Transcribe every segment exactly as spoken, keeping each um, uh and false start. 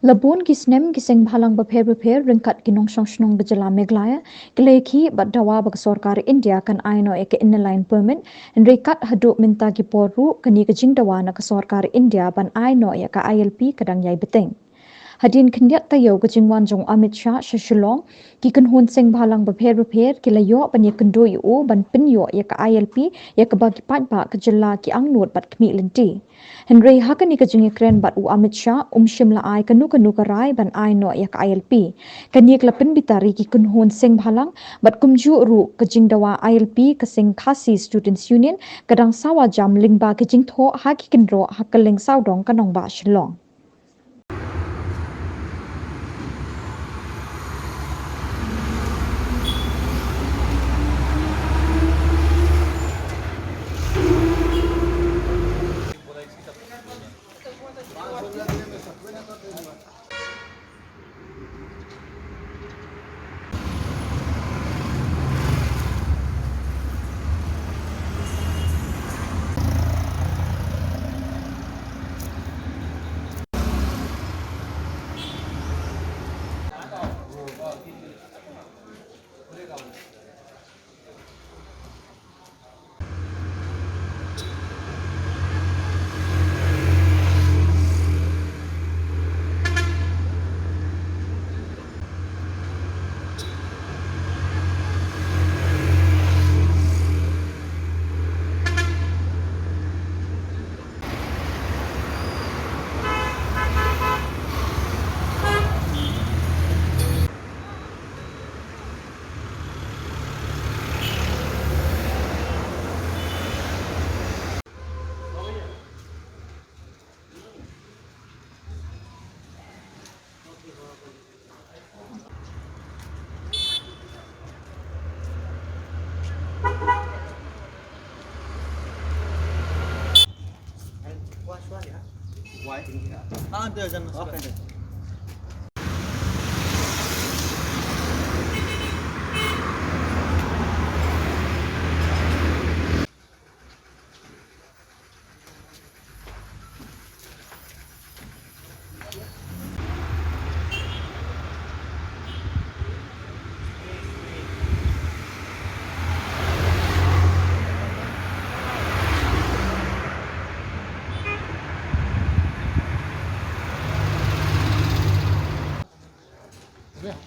La bun ki snem ki seng bhalang bapher bapher ryngkat ki nongshong shnong ka jylla Meghalaya ki la ïakhih bad dawa ba ka sorkar India kan ai noh ïa ka Inner Line Permit, hynrei kat haduh mynta ki por ruh kane ka jingdawa na ka sorkar India ban ai noh ïa ka I L P ka dang ïai bteng. Hadien khyndiat taïew ka jingwan jong u Amit Shah sha Shillong, ki kynhun seng bhalang bapher bapher ki la ïoh ban ïakynduh ïa u ban pynïoh ïa ka I L P ïa kaba ki paidbah ka jylla ki angnud bad khmih lynti. Hynrei ha kane ka jingïakren bad u Amit Shah, um shym la ai kano kano ka rai ban ai noh ïa ka I L P. Kane ka la pynbitar ïa ki kynhun seng bhalang bad kumjuh ruh ka jingdawa I L P ka seng Khasi Students Union ka dang sawa jam lyngba ka jingthoh ha ki kynroh ha kylleng sawdong ka nongbah Shillong.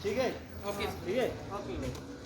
ठीक है? ओके। ठीक है? ओके।